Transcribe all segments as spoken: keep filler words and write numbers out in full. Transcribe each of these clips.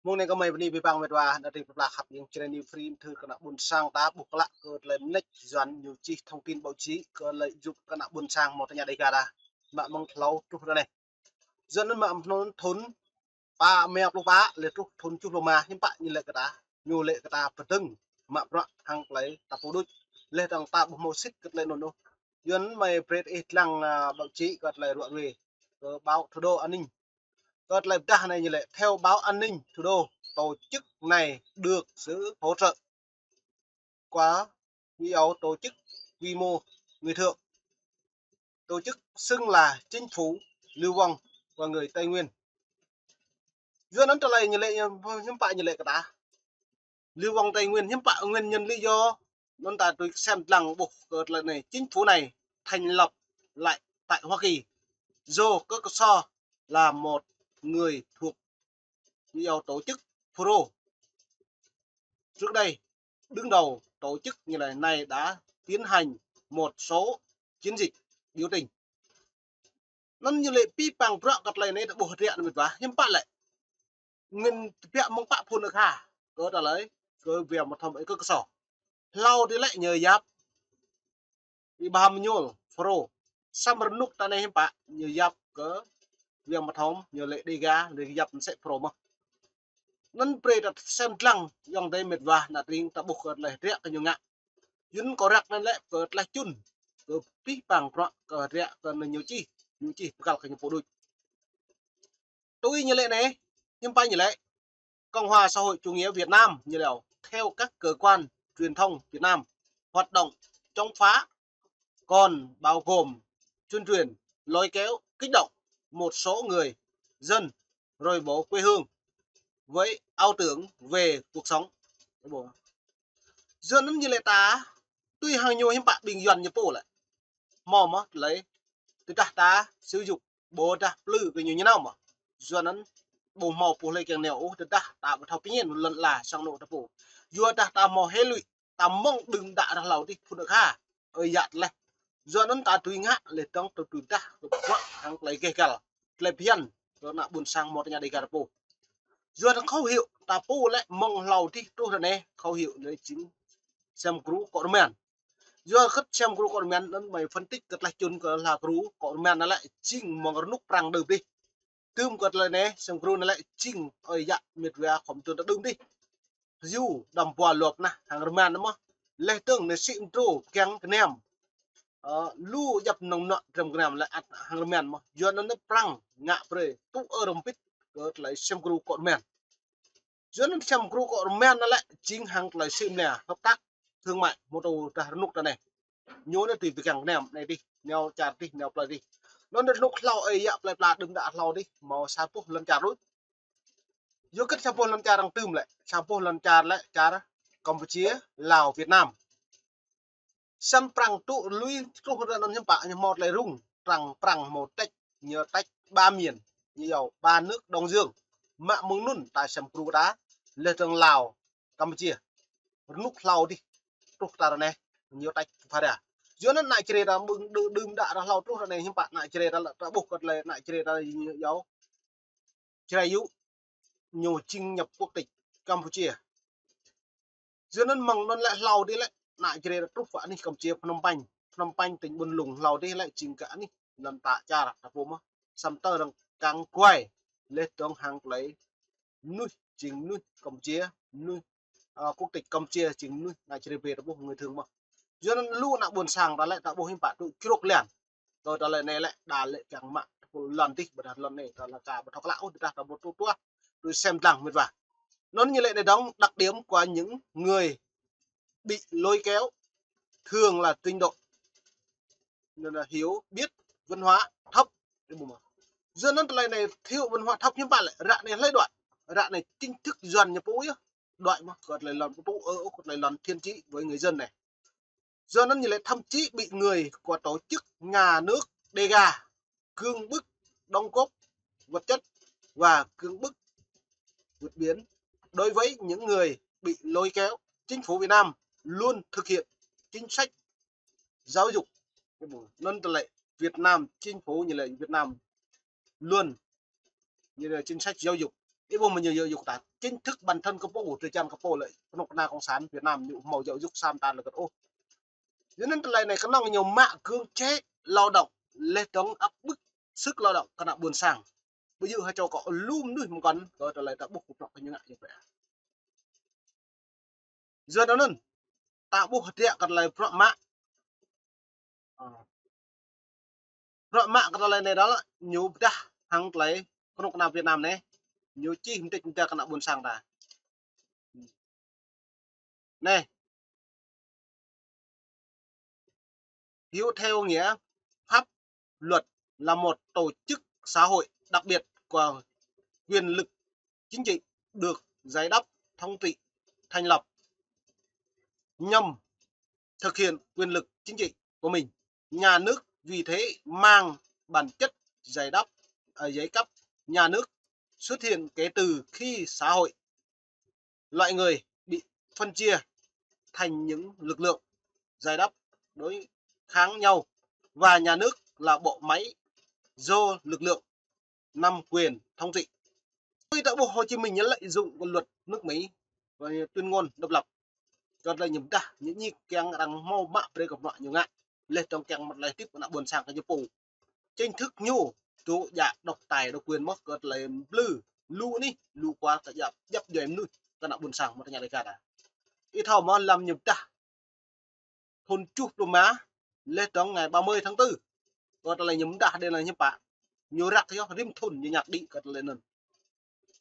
Mông anai kơmơi bơni abih bang met wa, ană tring pơpla khăp yang Jrai New Free, thư kơ ană ƀôn sang ta ƀuh klă kơ tơlơi mơneč Yuan ñu čih thông tin báo chí kơ lợi dụng kơ ană ƀôn sang mơ̆ tơña Dega ta. Mă mơ̆ng hlâo truh ră anai. Yuan anŭn mă mơ̆ng thŭn pă, mơ̆ng pluh pă, lĕ truh thŭn tơjuh pluh rơma, hiư̆m pă ñu lĕ kơ ta. Ñu lĕ kơ ta pơdơ̆ng mă bruă hăng tơlơi ta pô đôč. Lĕ dơ̆ng ta ƀu hmâo sĭt kơ tơlơi anŭn ôh. Yuan mơi brơi ih lăng, a, báo chí kơ tơlơi ruă ruê. Kơ báo Thủ đô An ninh. Kơ tơlơi pơdah anai ñu lĕ, theo báo An ninh Thủ đô, tổ chức này được sự hỗ trợ của Mỹ Âu tổ chức quy mô người Thượng. Tổ chức xưng là chính phủ Lưu vong và người Tây Nguyên. Yuan anŭn tơlơi ñu lĕ, hiư̆m pă ñu lĕ kơ ta. Lưu vong Tây Nguyên, hiư̆m pă nguyên nhân lý do anŭn ta tui sem lăng ƀuh kơ tơlơi anai. Chính phủ này thành lập lại tại Hoa Kỳ do Kok Kosor là một người thuộc Mỹ Âu tổ chức FULRO. Trước đây, đứng đầu tổ chức như này, này đã tiến hành một số chiến dịch biểu tình. Anŭn ñu lĕ abih bang bruă kơ tơlơi anai ta ƀuh hơdră anŭn met wa, hiư̆m pă lĕ. Ngăn tơbiă mơ̆ng pă phŭn ơkha, kơ tơlơi, kơ Việt Nam thom ơi kơ Kosor. Hlâo dih lĕ ñu yap Ih ƀuh mơñul FULRO. Samơ̆ rơnŭk ta anai hiư̆m pă, ñu yap kơ Việt Nam thom, ñu lĕ Dega, lĕ yap mơsĕ FULRO mơ̆n. Anŭn brơi ta sem lăng, ayŏng adơi met wa, ană tring ta ƀuh kơ tơlơi hơdră kơ ñu ngă. Yuan kơ răk anŭn lĕ kơ tơlơi čun, kơ abih bang bruă kơ hơdră kơ anŭn ñu čih, ñu čih pơkăl kơ ñu pô đôč. Tui ñu lĕ anai, hiư̆m pă ñu lĕ. Cộng hòa xã hội chủ nghĩa Việt Nam, như là theo các cơ quan truyền thông Việt Nam, hoạt động chống phá còn bao gồm tuyên truyền, lôi kéo, kích động một số người dân rời bỏ quê hương với ảo tưởng về cuộc sống. Yuan anŭn ñu lĕ ta, tui hăng ñu hiư̆m pă ƀing Yuan ñu pô lĕ. Hmâo mơ̆ tơlơi, tơdah ta sử dụng ƀôdah plư kơ ñu ñu nao mơ̆. Yuan anŭn ƀu hmâo pô hlơi kiăng nao ôh, tơdah ta ƀu thâo pơñen lŏn ala sang anŏ ta pô. Yua dah ta hmâo hệ lụy, ta mơ̆ng đưm đă rah hlâo dih phŭn ơkha. Ơi yă tơleh. Yuan anŭn ta tui ngă lĕ dơ̆ng tui tơdah kơ bruă hăng tơlơi gêh găl. Tơlơi phiăn, kơ ană ƀôn sang mơ̆ tơña Dega ta pô. Yuan khẩu hiệu ta pô lĕ mơ̆ng hlâo dih truh ră anai, khẩu hiệu anai jing sem gru kŏ rơmen. Yua kơ sem gru kŏ rơmen anŭn mơi phân tích kơ tơlơi čun kơ hla gru kŏ rơmen anŭn lĕ jing mơ̆ng rơnŭk prăng đưm dih. Đưm kơ tơlơi anai, sem gru anŭn lĕ jing ơi yă met wa khŏm čun ta đưm dih. Yu đăm bua lŏp nah hăng rơmen anŭn mơ̆n. Leh dơ̆ng anai sĭ mdrô kiăng kơnem. Ơ, lu djăp nŏng nŏ drăm kơnem lĕ ăt hăng rơmen mơ̆n. Yuan anŭn prăng ngă brơi tŭ ơ rơmpit kơ tơlơi sem gru kŏ rơmen. Yuan anŭn sem gru kŏ rơmen anŭn lĕ jing hăng tơlơi sĭ mlia hợp tác thương mại mơ̆ tơdah rơnŭk ta anai. Ñu anai tui pơgang kơnem anai dih, nao čar dih, nao plơi dih. Anŭn rơnŭk hlâo ơi yă plơi pla đưm đă hlâo dih, hmâo sa boh lŏn čar đôč. Yua kơ sa boh lŏn čar arăng tơm lĕ, sa boh lŏn čar lĕ čar Campuchia, Lào, Việt Nam. Sem prăng tŭ lui truh ră anŭn hiư̆m pă ñu hmâo tơlơi rŭng, prăng, prăng hmâo tĕč, ñu tĕč ba miền, ñu yua ba nước Đông Dương. Mă mơ̆ng anŭn ta sem gru ta, leh dơ̆ng Lào, Campuchia. Rơnŭk hlâo dih, truh ta ră anai, ñu tĕč phara. Yua anŭn ană Jrai ta mơ̆ng đưm, đưm đă rah hlâo truh ră anai hiư̆m pă ană Jrai ta lĕ ta ƀuh kơ tơlơi ană Jrai ta ñu yua Jrai yŭ, ñu jing nhập quốc tịch Campuchia. Yua anŭn mơ̆ng anŭn lĕ hlâo dih lĕ, ană Jrai truh pơ anih Campuchia Phnom Penh. Phnom Penh tỉnh Bun Lung hlâo dih lĕ jing kơ anih lŏn ta čar ta pô mơ̆n. Sem tơ arăng kăng kuai, leh dơ̆ng hăng tơlơi mơnuih jing mơnuih Campuchia, mơnuih, ơ, quốc tịch Campuchia jing mơnuih ană Jrai brơi ta ƀuh người Thượng mơ̆n. Yua anŭn lu ană ƀôn sang ta lĕ ta ƀuh hiư̆m pă tŭ čruk lian. Kơ tơlơi anai lĕ, đa lĕ kiăng mă, tơpul lŏn dih, ƀôdah lŏn anai, ta lĕ ka ƀu thâo klă ôh, tơdah ta ƀu tŭ tuah, tui sem lăng met wa. Anŭn ñu lĕ anai dơ̆ng, đặc điểm của những người bị lôi kéo thường là trình độ, nên là hiểu biết văn hóa thấp. Yua anŭn tơlơi anai thiếu văn hóa thấp hiư̆m pă lĕ, ră anai hlơi đuaĭ, ră anai chính thức Yuan ñu pô yơh. Đuaĭ mơ̆n, kơ tơlơi lŏn pơtŭ ơ, kơ tơlơi lŏn thiện chí với người dân anai. Yua anŭn ñu lĕ thậm chí bị người của tổ chức nhà nước Dega cưỡng bức đóng góp vật chất và cưỡng bức vượt biên. Đối với những người bị lôi kéo, chính phủ Việt Nam luôn thực hiện chính sách giáo dục. Anŭn tơlơi Việt Nam, chính phủ ñu lĕ Việt Nam luôn ñu lĕ chính sách giáo dục. Ih ƀuh mơ̆ ñu giáo dục ta. chính thức bản thân kơ pô, drơi jan kơ pô lĕ kơnuk kơna cộng sản Việt Nam ñu hmâo giáo dục sam ta lĕ kơ ôh. Yua anŭn tơlơi anai kơnơ̆ng ñu mă cưỡng chế lao động, laih dơ̆ng áp bức sức lao động kơ ană ƀôn sang. Ƀu djơ̆ hơčô kơ lu mơnuih mơkŏn, kơ tơlơi ta ƀuh kơ prŏk kơ ñu ngă ñu pĕ. Yua anŭn, ta ƀuh hơdră kơ tơlơi prŏk mă. Ơ. Prŏk mă kơ tơlơi anai đôl, ñu pơdah hăng tơlơi kơnuk kơna Việt Nam anai. Ñu čih mơdrĕč mơda kơ ană ƀôn sang ta. Anai. Hiểu theo nghĩa pháp luật là một tổ chức xã hội đặc biệt có quyền lực chính trị được giải đáp thống trị thành lập nhằm thực hiện quyền lực chính trị của mình. Nhà nước vì thế mang bản chất giải đáp, à, giải cấp nhà nước xuất hiện kể từ khi xã hội loại người bị phân chia thành những lực lượng giải đáp đối kháng nhau và nhà nước là bộ máy do lực lượng nắm quyền thống trị. Tui ta ƀuh Hồ Chí Minh ñu lợi dụng cái luật nước Mỹ và tuyên ngôn độc lập. Kơ tơlơi ñu pơdah, ñu ñik kiăng arăng hmâo mă brơi kơ bruă ñu ngă. Laih dơ̆ng kiăng mă tơlơi hơdip ană ƀôn sang kơ ñu pô. Chính thức ñu, tŭ djă độc tài độc quyền mơ̆ kơ tơlơi plư, lu anih, lu khua ta djăp, djăp djuai mơnuih, kơ ană ƀôn sang mơ̆ tơña lĕ kơ ta. Ih thâo mơ̆ lăm ñu pơdah thun tơjuh pluh rơma, laih dơ̆ng ngày ba mươi tháng tư. Kơ tơlơi ñu pơdah đơi anai hiư̆m pă. Ñu răk yơh rĭm thun ñu ñăk đĭ kơ tơlơi anŭn.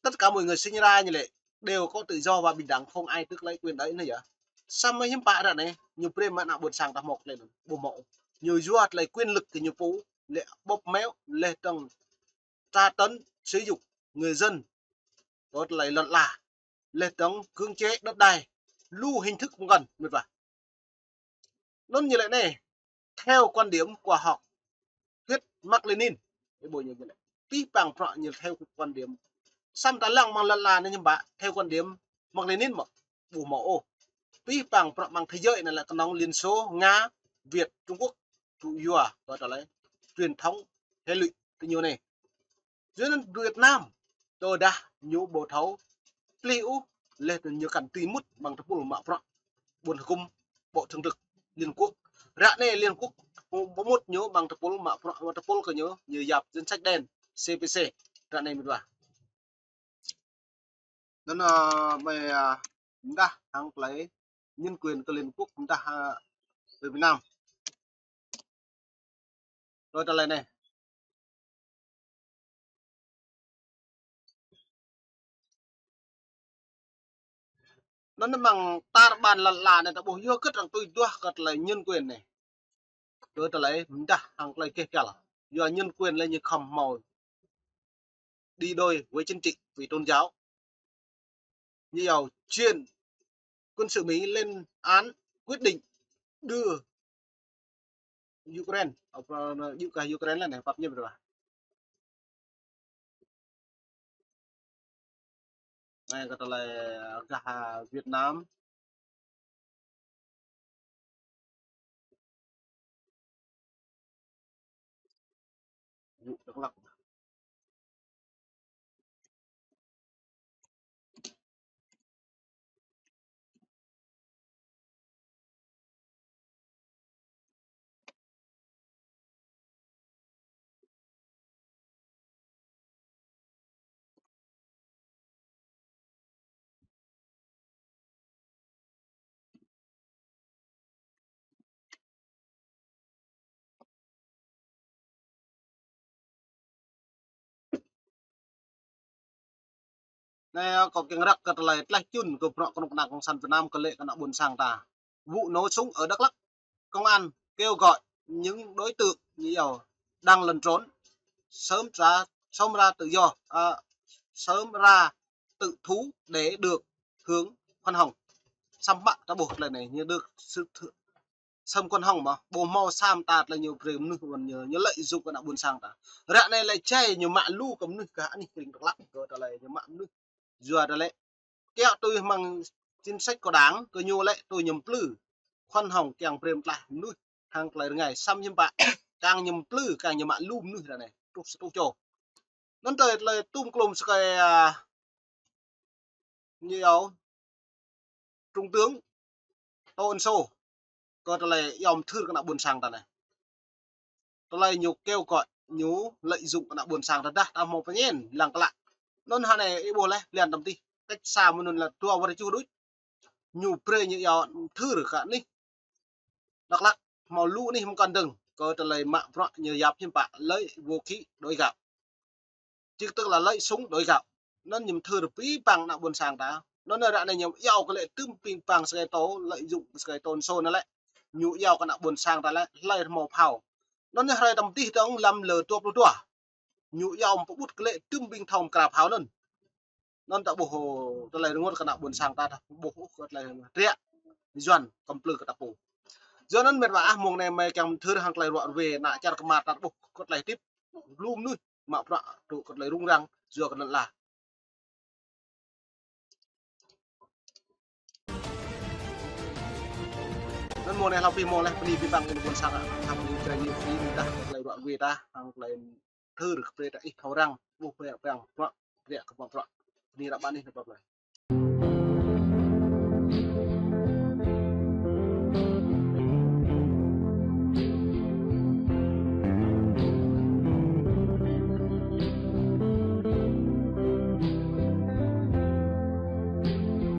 Tất cả mọi người sinh ra như lĕ đều có tự do và bình đẳng, không ai tước lấy quyền đấy nữa yơh. Samơ̆ hiư̆m pă ră anai, ñu brơi mă ană ƀôn sang ta hmâo tơlơi anŭn, ƀu hmâo. Ñu yua tơlơi quyền lực kơ ñu pô, lĕ bóp méo, laih dơ̆ng tra tấn, xúi giục người dân, kơ tơlơi lŏn ala, laih dơ̆ng cưỡng chế đất đai, lu hình thức mơkŏn, mĕt wa. Anŭn ñu lĕ anai, theo quan điểm khoa học thuyết Mác Lênin, ih ƀuh ñu lĕ. Pih pang bruă ñu theo quan điểm. Samơ̆ ta lăng mơ̆ng lŏn ala anai hiư̆m pă, theo quan điểm Mác Lênin mơ̆, ƀu hmâo ôh. Pih pang bruă mơ̆ng thế giới anai lĕ kơnơ̆ng Liên Xô, Nga, Việt, Trung Quốc, tŭ yua kơ tơlơi truyền thống hệ lụy kơ ñu anai. Yua anŭn Việt Nam, tơdah ñu ƀu thâo plih ôh, laih dơ̆ng ñu kăn tui mŭt ƀăng tơpul mă bruă ƀôn hơkŭm, bộ thường trực Liên Quốc. Ră anai Liên Quốc ƀu mŭt ñu ƀăng tơpul mă bruă, mă tơpul kơ ñu, ñu yap danh sách đen, C P C. Ră anai mĕt wa. Anŭn, ơ, ƀai, ơ, pơdah hăng tơlơi nhân quyền kơ Liên Quốc pơdah, ơ, kơ Việt Nam. Rồi tơlơi anai. Anŭn mơ̆ng tar ƀan lŏn ala anai ta ƀuh yua hơget arăng tui duah kơ tơlơi nhân quyền anai. Kơ tơlơi pơdah hăng tơlơi keh kăl. Yua nhân quyền lĕ ñu khŏm hmâo đi đôi với chính trị, với tôn giáo. Như kiểu chuyện quân sự Mỹ lên án quyết định đưa Ukraine, ơ, ơ, Ukraine lĕ anai, pap ñu ƀu rơwa. Anai kơ tơlơi gah Việt Nam. Vụ Đắk Lắk. Anai, ơ, kâo kiăng răk kơ tơlơi tlaih čun kơ bruă kơnuk kơna cộng sản Việt Nam kơ lĕ kơ ană ƀôn sang ta. Vụ nổ súng ở Đắk Lắk, công an kêu gọi những đối tượng như Yào đang lẩn trốn sớm ra, sớm ra tự do, à, sớm ra tự thú để được hưởng khoan hồng. Samơ̆ ta ƀuh tơlơi anai, ñu được sự thử-, sơm khoan hồng mơ̆, ƀu hmâo sa mơta tơlơi ñu brơi mơnuih ƀôn ñu, ñu lợi dụng kơ ană ƀôn sang ta. Ră anai lĕ čai ñu mă lu kơ mơnuih gah anih kring Đắk Lắk kơ tơlơi ñu mă mơnuih. Yua tơlơi kiăo tui mơ̆ng chính sách của Đảng, kơ ñu lĕ tui ñu plư. Khoan hồng kiăng brơi mơtlaih mơnuih hăng tơlơi rơngai, samơ̆ hiư̆m pă, kiăng ñu plư, kiăng ñu mă lu mơnuih ră anai, truh sa rơtuh čô. Anŭn tơlơi, tơlơi tum klum sơkai, a, ñu iâu Trung tướng Tô Ân Sô kơ tơlơi iâu mơthưr kơ ană ƀôn sang ta anai. Tơlơi ñu kêu gọi, ñu lợi dụng kơ ană ƀôn sang ta dah ta hmâo pơñen lăng klă. Anŭn hơnai ih ƀuh laih, blan tơm tih, cách xa mơ̆ng anŭn lĕ dua wơ̆t čuh đôč. Ñu brơi ñu iâu mơthưr kơ anih Dak Lak hmâo lu anih mơkăn dơ̆ng kơ tơlơi mă bruă ñu yap hiư̆m pă lợi vũ khí đổi gạo. Chính tức là lợi súng đổi gạo. Anŭn ñu mơthưr abih bang ană ƀôn sang ta. Anŭn ră anai ñu iâu kơ lĕ tơm abih bang sơkai Tô, lợi dụng sơkai Tô Ân Sô anai lĕ. Ñu iâu kơ ană ƀôn sang ta lĕ, hlơi hmâo phao. Anŭn hrơi tơm tih dơ̆ng lăm lơ dua pluh dua. Ñu iâu pơƀut kơ lĕ tơm ƀing thâo mơkra phao anŭn. Anŭn ta ƀuh tơlơi rơngot kơ ană ƀôn sang ta, ta ƀuh kơ tơlơi ră Yuan kơplư kơ ta pô. Yua anŭn mĕt wa ah, mông anai mơi kiăng mơthưr hăng tơlơi ruă ruê ană čar kơmar ta ƀuh kơ tơlơi hơdip lu mơnuih mă bruă tŭ kơ tơlơi rŭng răng yua kơ lŏn ala. Anŭn mông anai hlâo pih mông laih, bơni abih bang ƀôn sang, hăng bơni jrai ñu pơmĭn dah tơlơi ruă ruê ta, hăng tơlơi mơthưr kơ brơi ta ih thâo răng, ƀuh brơi bang bruă, brơi kơ bang bruă. Bơni ră ƀan ih nao pơ plơi.